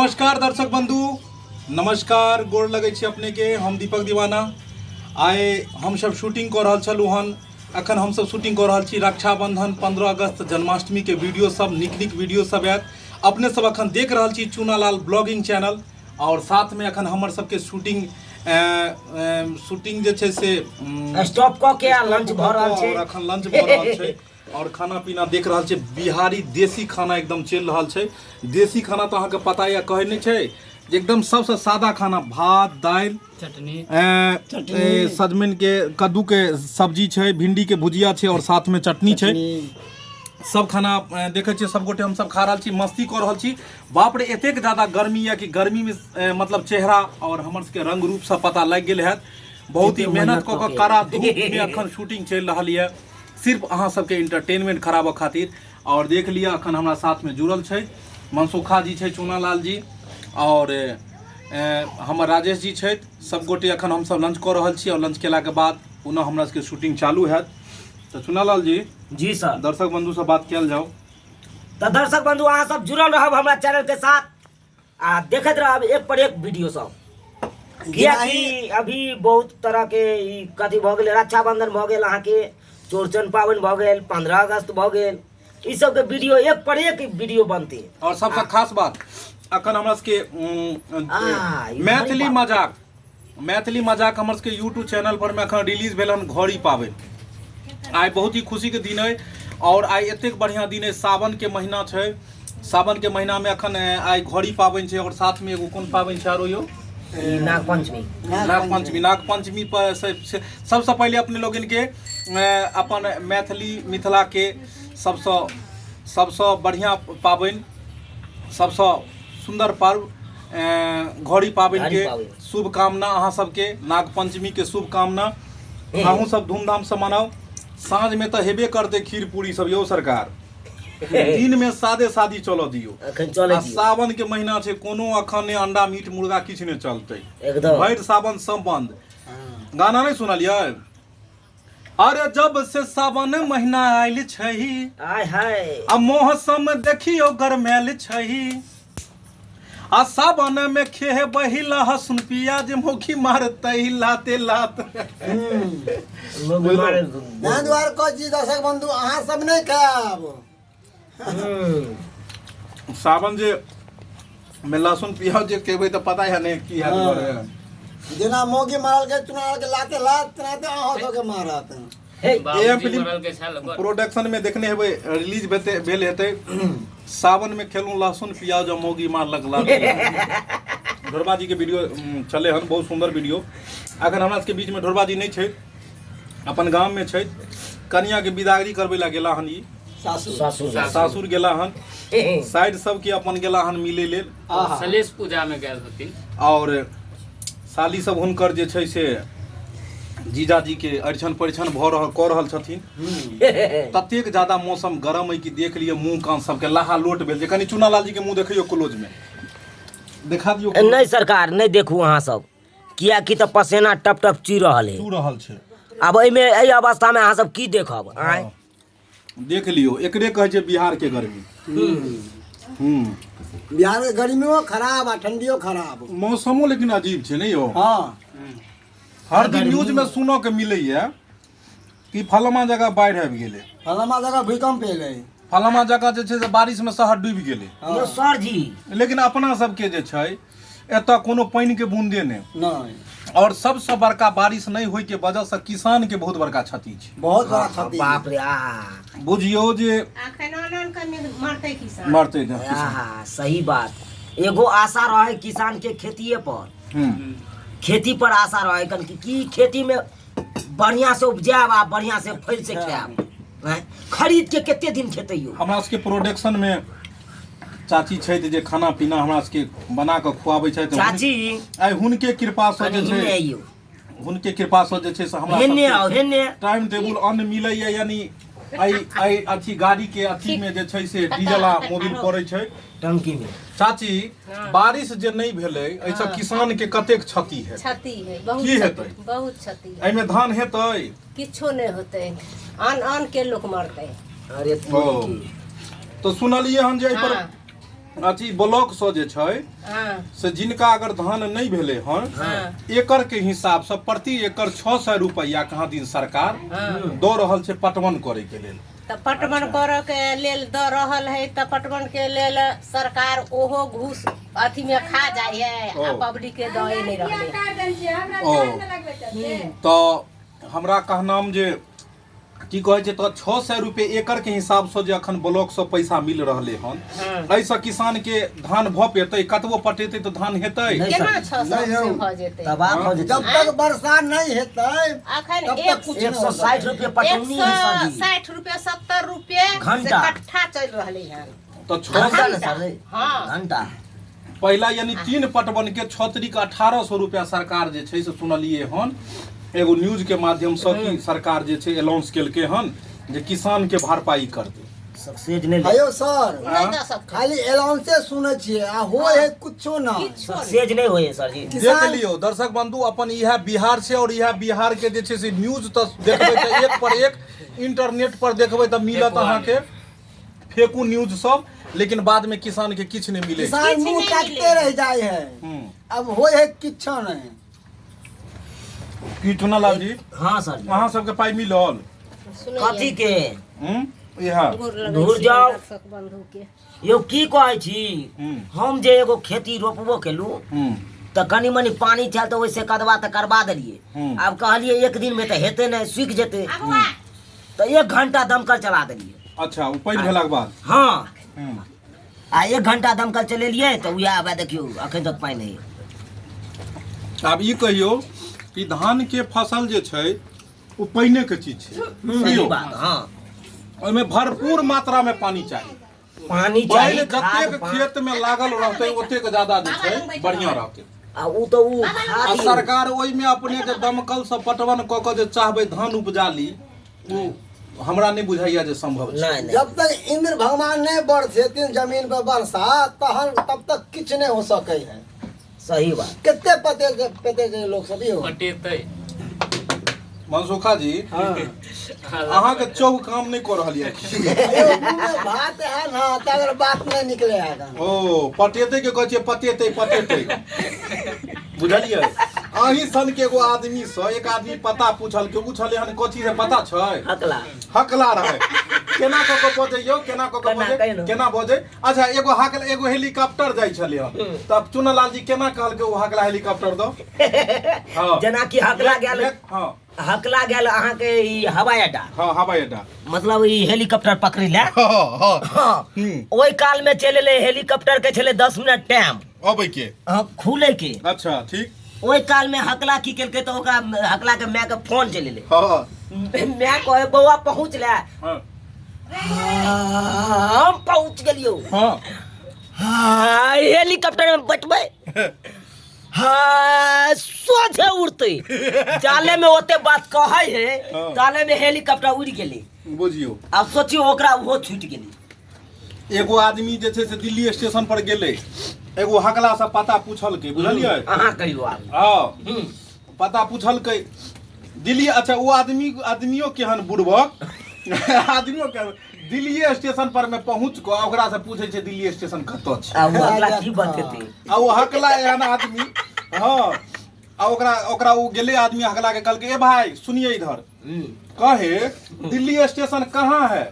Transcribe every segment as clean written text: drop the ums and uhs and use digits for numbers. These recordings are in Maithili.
नमस्कार दर्शक बंधु, नमस्कार, गोर लगै छी अपने के। हम दीपक दीवाना। आइ हमसब शूटिंग कऽ रहल छलहुँ हन। अखन हमसब शूटिंग कऽ रहल छी रक्षाबंधन, 15 अगस्त, जन्माष्टमी के वीडियो सब, नीक नीक वीडियो सब आयत। अपने सब अखन देख रहल छी चूनालाल ब्लॉगिंग चैनल और साथ में अखन हमर सबके शूटिंग शूटिंग जे छै से स्टॉप कऽ के आ लंच भऽ रहल छै। और अखन लंच भऽ रहल छै और खाना पीना देख रहल छै। बिहारी देसी खाना एकदम चलि रहल छै। देसी खाना तऽ अहाँके पता यऽ, कहै नहि छै जे एकदम सबसँ सादा खाना, भात दालि चटनी, सजमनि के कद्दू के सब्जी छै, भिंडी के भुजिया छै और साथ में चटनी छै। सब खाना देखै छियै सब गोटे हमसब खा रहल छी, मस्ती कऽ रहल छी। बाप रे, एतेक ज्यादा गर्मी यऽ कि गर्मी में मतलब चेहरा और हमर सबके रंग रूप सब पता लागि गेल हैत। बहुत ही मेहनत कऽ कऽ कड़ा धूप में अखन शूटिंग चलि रहल यऽ, सिर्फ अहाँ सबके इंटरटेनमेंट कराबऽ खातिर। और देख लिअ अखन हमरा साथ में जुड़ल छै मनसुखा जी छै, चूनालाल जी और हमर राजेश जी छथि। सब गोटे अखन हमसब लंच कऽ रहल छी और लंच केलाके बाद पुनः हमरा सबके शूटिंग चालू हैत। तऽ चूनालाल जी। जी सर। दर्शक बंधु से बात कयल जाओ। तऽ दर्शक बंधु, अहाँ सब जुड़ल रहब हमरा चैनल के साथ आ देखैत रहब एक पर एक वीडियो सब, कियाकि अभी बहुत तरह के ई कथी भऽ गेलै, रक्षाबंधन भऽ गेल, अहाँके चौरचन पाबनि भऽ गेल, 15 अगस्त भऽ गेल, ई सबके वीडियो एक पर एक वीडियो बनतै। और सबसे खास बात अखन हमरा सबके ई मैथिली भारी बात। मजाक, मैथिली मजाक हमर सबके यूट्यूब चैनल पर में अखन रिलीज भेल हन घड़ी पाबनि। आइ बहुत ही खुशी के दिन है और आइ एतेक बढ़िया दिन है, सावन के महीना छै। सावन के महीना में अखन आइ घड़ी पाबनि छै और साथ में एगो कोन पाबनि छै आरो यौ? ई नागपंचमी। नागपंचमी। नागपंचमी पर सबसँ पहिले अपने लोगन के अपन मैथिली मिथिला के सबसँ बढ़िया पाबनि, सबसँ सुन्दर पर्व घड़ी पाबनि के शुभकामना अहाँ सबके, नागपंचमी के शुभकामना। अहूँ सब धूमधाम से मनाउ। साँझ में तऽ हेबे करतै खीर पूरी सब यौ सरकार, दिन में सादे सादी चलऽ दियौ। अखन चलै आ दियौ। सावन के महीना छै, कोनो अखन नहि अंडा मीट मुर्गा किछु नहि चलतै एकदम। भरि सावन सब बंद। गाना नहि सुनलियै? अरे जब से सावन महीना आयल छै, आय हाय, आ मौसम देखियौ गरमायल छै, आ सावन में खेह बही लहसुन पियाज मौखी मारतै लाते लात। मौगी मारे। ताहि दुआरे कहै छी दर्शक बंधु, अहाँ सब नहि खायब। सावन जे में लहसुन पियाज जे खेबै तऽ पता है नहि की हैत घरे। जेना मौगी मारल के चुनाव के लाते लात, तेनाहिते अहाँ सबके मारत। हे। एम बाबूजी फिल्म मरल के छल ओकर। प्रोडक्शन में देखने हेबै, रिलीज भेते भेल हेतै, सावन में खेलहुँ लहसुन प्याज और मौगी मारलक लात। ढोरबा जी के वीडियो चले हन, बहुत सुंदर वीडियो। अखन हमरा सबके बीच में ढोरबा जी नहीं छै, अपन गाम में छै। कनिया के बिदागरी करबै ला गेला हन ई सासुर। सासुर। सासुर गेला हन, साइड सबके अपन गेला हन मिले लेल। आहा। सलेश पूजा में गेल होथिन। और साली सब हुनकर जे छै से जीजाजी के अरिछन परिछन भऽ रहल कऽ रहल छथिन। ततेक ज्यादा मौसम गरम अइ कि देख लिअ मुँह कान सबके लाहा लोट भेल छै। कनि चूनालाल जी के मुँह देखियौ, क्लोज में देखा दियौ। नहि सरकार, नहि देखू अहाँ सब, कियाकि तऽ पसेना टप टप चू रहल है। चू रहल छै। आब एहिमे एहि अवस्थामे अहाँ सब की देखब आँय? देख लियौ, एकरे कहै छै बिहार के गर्मी। बिहार के गर्मियो खराब आ ठंडियो खराब। मौसमो लेकिन अजीब छै ने यौ। हाँ। हर दिन न्यूज में सुनऽ के मिलैया कि फलामा जगह बाढ़ि आबि गेलै, फलामा जगह भूकंप एलै, फलामा जगह जे छै से बारिश में शहर डूबि गेलै। यौ सर जी, लेकिन अपना सबके जे छै एतऽ कोनो पानि के बूंदे नहि। नहि। और सबसँ बड़का बारिश नहि होय के वजह से किसान के बहुत बड़का क्षति छै। बहुत बड़ा क्षति। बाप रे, आहा। बुझियौ जे अखन आन आन के मरतै किसान। मरतै किसान। आहा, सही बात। एगो आशा रहे किसान के खेतिए पर। खेती पर आशा रहे कन कि खेती में बढ़िया से उपजायब आ बढ़िया से फल से खायब। आँय? खरीद के कते दिन खेतै यौ? हमरा सबके प्रोडक्शन में चाची छथि जे खाना पीना हमरा सबके बना कऽ खुआबै छथि। चाची, आइ हुनके कृपा से जे कनि छै हेने आइयौ। हुनके कृपा से जे छै से हमरा हेने सबके आउ, हेने। टाइम टेबुल अन्न मिलैया, यानी आइ आइ अथी गाड़ी के अथी में जे छै से डीजल आ मोबिल पड़ै छै टंकी में। चाची, बारिश जे नहि भेलै एहिसँ किसान के कतेक क्षति है? क्षति है बहुत। की क्षति, हेतै? बहुत क्षति है। एहिमे धान हेतै? किछो नहि होतै, आन आन के लोक मरतै। अरे ओ। की तऽ सुनलियै हन जे एहिपर अथी ब्लॉक से जे छै हाँ से जिनका अगर धान नहि भेलै हन एकड़ के हिसाब से प्रति एकड़ 600 रुपैआ कहाँ दिन सरकार दऽ रहल छै पटवन करे के लेल। तऽ पटवन करऽ के लेल दऽ रहल है, तऽ पटवन के लेल सरकार ओहो घूस अथी में खा जाइ है आ ओ। पब्लिक के दए नहि रहलै। ओ तऽ हमरा कहनाम जे की कहै छै, तऽ 600 रुपए एकड़ के हिसाब से जे अखन ब्लॉक से पैसा मिल रहलै हन, एहिसँ किसान के धान भऽ पेतै? कतबो पटेतै तऽ धान हेतै? नहि केना सर। 600 नहि से हौ। भऽ जेतै? तबाह भऽ जेतै। जब तक वर्षा नहीं हेतै अखन तब एक तक कुछ एक सौ साठि रुपये एक पटौनी सौ है सर जी। 60 रुपये 70 रुपये से घंटा। कट्ठा चलि रहलै हन। तऽ छओ घंटा सए ने सर जी? हाँ। घंटा। पहिला यानी 3 पटवन के 6 तरीक 1800 रुपया सरकार जे छै से सुनलियै हन एगो न्यूज के माध्यम से कि सरकार जे छै अनाउंस केलकै हन जे किसान के भरपाई करतै। सक्सेस नहि अयो सर, नहि दऽ सकतै। खाली अलाउंसे सुनै छियै आ होइ है कुछो ना। किछो नहि। सक्सेस नहि होइए सर जी। देख किसान लियौ दर्शक बंधु, अपन इएह बिहार छै और इएह बिहार के जे छै से न्यूज तऽ देखबै तऽ एक पर एक इंटरनेट पर देखबै तऽ मिलत अहाँके फेकू न्यूज सब, लेकिन बाद में किसान के किछु नहि मिलै छै। किसान किछु मुंह नहि ताकते मिलै। रह जाइ है, अब होइ है किछो नहीं। की चुनालाल जी? हाँ सर जी। अहाँ सबके पाइ मिलल? सुनैयै। कथी के? इएह गोर लगै धुर छी जाउ। दर्शक बंधु के। यौ की कहै छी, हम जे एगो खेती रोपबो केलू तऽ कनि मनि पानि छल तऽ ओहिसँ कदवा तऽ करबा देलियै। आब कहलियै एक दिनमे तऽ हेतै नहि, सुखि जेतै, तऽ 1 घंटा दमकल चला देलियै। अच्छा, ओ पानि भेलाके बाद? हाँ। आ 1 घंटा दमकल चलेलियै तऽ उएह आब देखियौ अखन तक पानि हइ। आब ई कहियौ कि धान के फसल जे छै ओ पानिए के चीज छै। सही यौ, बात। हाँ। ओहिमे भरपूर मात्रा में पानी चाही। पानी चाही, पानि खाद जतेक खेत में लागल रहतै ओतेक ज्यादा जे छै बढ़िया रहतै। आ उ तऽ उ आ खाद सरकार ओहिमे अपने के दमकल से पटवन कऽ कऽ जे चाहबै धान उपजा ली, ओ हमरा नहि बुझाइया जे संभव छै। नहि नहि। जब तक इंद्र भगवान नहीं बरसेथिन जमीन पर बरसा तहन तब तक किछु नहीं हो सकै है। सही बात। कते पते पते के लोग सब यौ। पटेतै। मनसुखा जी, अहाँके चौक काम नहि कऽ रहल यऽ? यौ, मुँह में भात है ना तऽ अगर बात नहीं निकले है। ओ पटेतै के कहै छियै, पटेतै पटेतै, बुझलियै? अहीं सन के एगो आदमी से एक आदमी पता पूछलकै, ओ छलै हन कथी से पता छै? हकला। हकला रहै। केना कऽ कऽ बजै यौ, केना कऽ कऽ केना बजै? कहिनो। केना बजै? अच्छा, एगो हकला एगो हेलीकॉप्टर जाइ छलै हन तब चुनालाल जी केना कहलकै ओ हकला हेलीकॉप्टर दो? हाँ। जेनाकि हकला गेल, हाँ, हकला गेल अहाँके ई हवाई अड्डा। हाँ, हवाई अड्डा। मतलब ई हेलीकॉप्टर पकड़ै लए। हाँ हाँ हाँ। ओहि काल में चलि एलै हेलीकॉप्टर के छलै 10 मिनट टाइम अबै के। हाँ, खुले के। अच्छा ठीक। ओहि काल में हकला की केलकै तऽ ओकरा हकला के माय के फोन चलि एलै। हाँ। माय कहे बौआ पहुँच ले। हाँ। हम पहुँच गेलियौ। हाँ। हाँ, हेलीकॉप्टर में बैठबै, हाँ, सोझे उड़तै। जाले में ओते बात कहै है, हाँ। जाले में हेलीकॉप्टर उड़ि गेलै। बुझियौ। आब सोचियौ ओकरा ओहो छूटि गेलै। एगो आदमी जे छै से दिल्ली स्टेशन पर गेलै, एगो हकला से पता पूछलकै, बुझलियै? अहाँ कहियौ आब। हाँ, पता पूछलकै दिल्ली। अच्छा, ओ आदमी आदमियो केहन बुड़बक आदमियो केहन, दिल्ली स्टेशन पर में पहुँच कऽ ओकरा से पूछै छै दिल्ली स्टेशन कतऽ छै। आ ओ हकला की बतेतै? आ ओ हकला एहन आदमी। हाँ, आ ओकरा ओकरा ओ गेलै आदमी हकला के कहलकै, ए भाई सुनिए इधर, कहे दिल्ली स्टेशन कहाँ है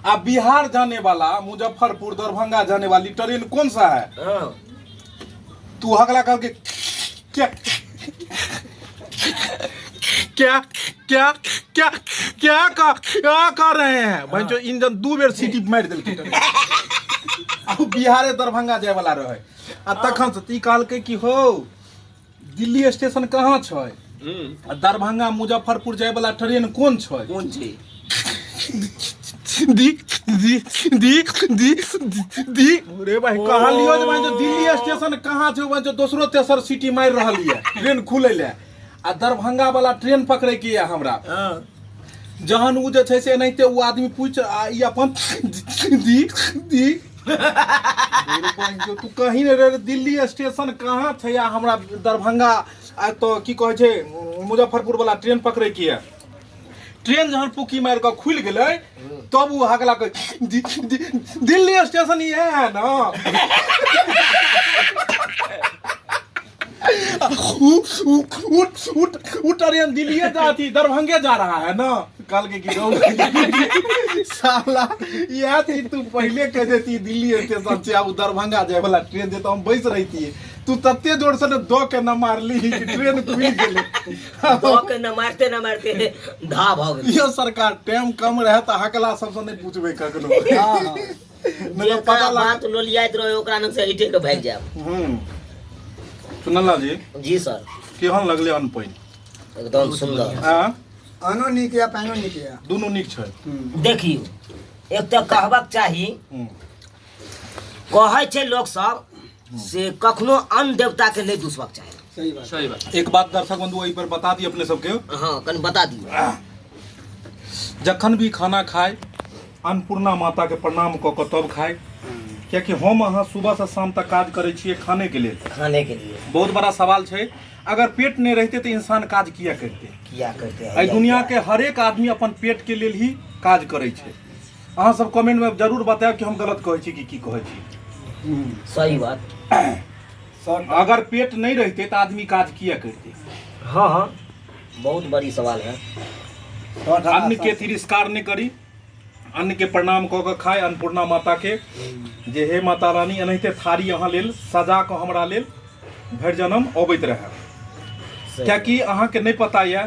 आ बिहार जाने वाला मुजफ्फरपुर दरभंगा जाने वाली ट्रेन कौन सा है? हाँ। तू हकला कहलकै क्या क्या क्या क्या क्या कर क्या कर रहे हैं भाई, जो इंजन 2 बेर सीटी मारि देलकै। आ उ बिहारे दरभंगा जाय वाला रहै। आ तखन से ई कहलकै कि हो दिल्ली स्टेशन कहाँ छै आ दरभंगा मुजफ्फरपुर जाय वाला ट्रेन कोन छै? कोन छै? दी दी दी दी दी रे भाई, कहलियो जे भाई जो दिल्ली स्टेशन कहाँ छै, भाई जो दोसरो तेसर सिटी मारि रहल ये ट्रेन खुलै ले आ दरभंगा वाला ट्रेन पकड़ै के ये हमरा। जहन उ जे छै से एनाहिते उ आदमी पूछ आ ई अपन दी दी तू कहीं नहि रे, दिल्ली स्टेशन कहाँ छै आ हमरा दरभंगा आ तो की कहै छै मुजफ्फरपुर वाला ट्रेन पकड़ै के ये। ट्रेन जहन पुकी मारि कऽ खुलि गेलै तब ओ हकला के दिल्ली स्टेशन इएह है ना। उ ट्रेन दिल्लीए जाती दरभंगे जा रहा है ना। कल के की साला इएह चीज तू पहले कह देती दिल्ली स्टेशन से आब दरभंगा जाए वाला ट्रेन जे तो हम बैस रही तू तते जोर से दो के न मारली कि ट्रेन खुलि गेलै। दऽ के न मारते न मारते धा भऽ गेलै। यो सरकार टाइम कम रहे तऽ हकला सबसँ नहि पूछबै कखनो। नहि पता बात लोलियाइत रहे ओकरा नग से हटे के भागि जायब। सुनला जी जी सर केहन लगले अन्न पानि? एकदम सुंदर। अनो नीक या पानिओ नीक या दुनू नीक छै। देखियौ एक तऽ कहबाक चाही कहै छै लोक सब से कखनो अन्न देवता के नहीं दुसबाक चाही। सही बात सही बात। एक बात दर्शक बंधु एहि पर बता दी अपने सबके। हाँ कनि बता दियौ। जखन भी खाना खाय अन्नपूर्णा माता के प्रणाम कऽ कऽ तब खाय, कियाकि हम अहाँ सुबह से शाम तक काज करै छियै खाने के लेल। खाने के लिए बहुत बड़ा सवाल छै, अगर पेट नहीं रहते तो इंसान काज किया करते? किया करते? एहि दुनिया के हरेक आदमी अपन पेट के लेल ही काज करै छै। अहाँ सब कमेंट में जरूर बतायब कि हम गलत कहै छी कि की कहै छी। सही बात। अगर पेट नहीं रहते तो आदमी काज किया करते? हाँ हाँ बहुत बड़ी सवाल है। अन्न के तिरस्कार नहीं करी, अन्न के प्रणाम कऽ कऽ खाय अन्नपूर्णा माता के जे हे माता रानी एनाहिते थारी अहाँ लेल सजा कऽ हमरा लेल भरि जन्म अबैत रहए। कियाकि अहाँके नहि पता यऽ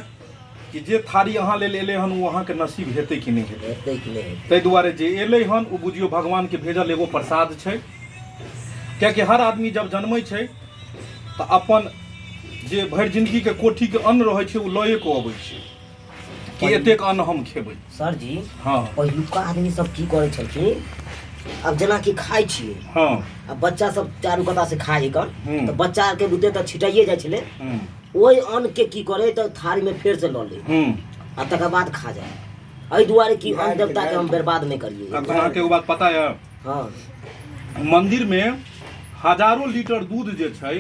कि जे थारी अहाँ लेल एलै हन ओ अहाँके नसीब हेतै कि नहि हेतै। ताहि दुआरे जे एलै हन ओ बुझियौ भगवानके भेजल एगो प्रसाद छै। कियाकि हर आदमी जब जन्मै छै तऽ अपन जे भरि जिंदगीके कोठीके अन्न रहै छै ओ लए कऽ अबै छै कि एतेक अन्न हम खेबै। सर जी हाँ पहिलुका आदमी सब की करै छलखिन, आब जेनाकि खाइ छियै हाँ आ बच्चा सब चारू कता से खाइ कन हम्म। तऽ बच्चा के बुते तऽ छिटाइए जाइ छलै, हम्म। ओहि अन्न के की करे तऽ थारी में फेर से लऽ ले हम्म। आ तकर बाद खा जाए। एहि दुआरे कि अन्न देवता के हम बर्बाद नहि करियै। अखन अहाँके एगो बात पता यऽ? हाँ मंदिर में हजारों लीटर दूध जे छै,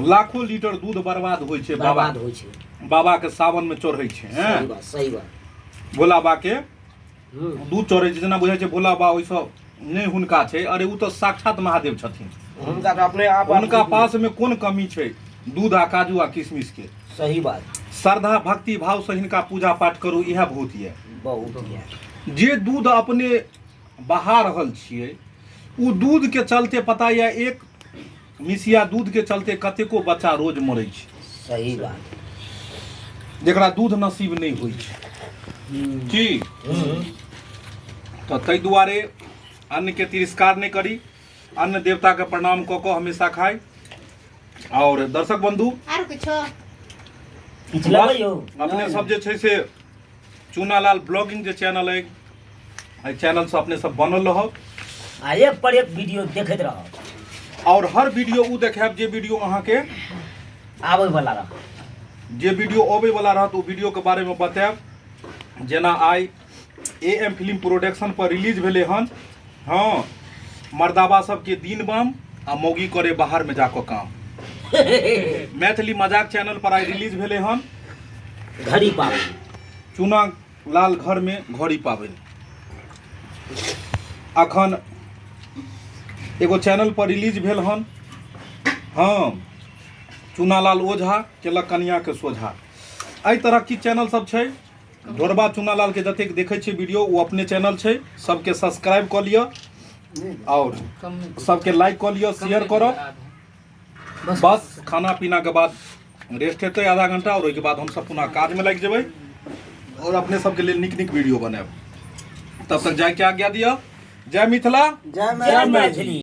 लाखों लीटर दूध बर्बाद होइ छै। बर्बाद होइ छै। बाबा के सावन में चढ़ै छै। सही बात सही बात। भोला बा के दूध चढ़ै छै, जेना बुझाइ छै भोला बा ओहिसँ नहि हुनका छै। अरे ओ तऽ साक्षात महादेव छथिन, हुनका तऽ अपने आप हुनका पास में कोन कमी छै दूध आ काजू आ किशमिश के। सही बात। श्रद्धा भक्ति भाव से हिनका पूजा पाठ करू, इएह बहुत यऽ। बहुत यऽ। जे दूध अपने बहा रहल छियै ओ दूध के चलते पता यऽ एक मिसिया दूध के चलते कतेको बच्चा रोज मरै छै। सही बात। जकरा दूध नसीब नहि होइ छै की तऽ ताहि दुआरे अन्न के तिरस्कार नहि करी, अन्न देवता के प्रणाम कऽ कऽ हमेशा खाइ। और दर्शक बंधु आर किछो किछु लेबै यौ? अपने सब जे छै से चूनालाल ब्लॉगिंग जे चैनल अइ, एहि चैनल से अपने सब बनल रहब आ एक पर एक वीडियो देखैत रहब और हर वीडियो उ देखायब जे वीडियो अहाँके आबै वाला रहत, जे वीडियो अबै वाला रहत ओ वीडियो के बारे में बतायब। जेना I A M film production पर रिलीज भेलै हन, हाँ मर्दाबा सबके दिन बाम आ मौगी करे बाहर में जाकऽ काम, मैथिली मजाक चैनल पर आइ रिलीज भेलै हन घड़ी पाबनि, चूना लाल घर में घड़ी पाबनि। अखन एगो चैनल पर रिलीज भेल हन, हाँ चूनालाल ओझा केलक कनिया के सोझा। एहि तरह की चैनल सब छै। ढोरबा चूनालाल के जतेक देखै छियै वीडियो ओ अपने चैनल छै, सबके सब्सक्राइब कऽ लिअ और सबके लाइक कऽ लिअ, शेयर करब। बस खाना पीना के बाद रेस्ट हेतै आधा घंटा और ओहिके बाद हमसब पुनः काज में लागि जेबै और अपने सबके लेल नीक नीक वीडियो बनायब। तब तक जायके आज्ञा दिअ। जय मिथिला, जय जय मैथिली।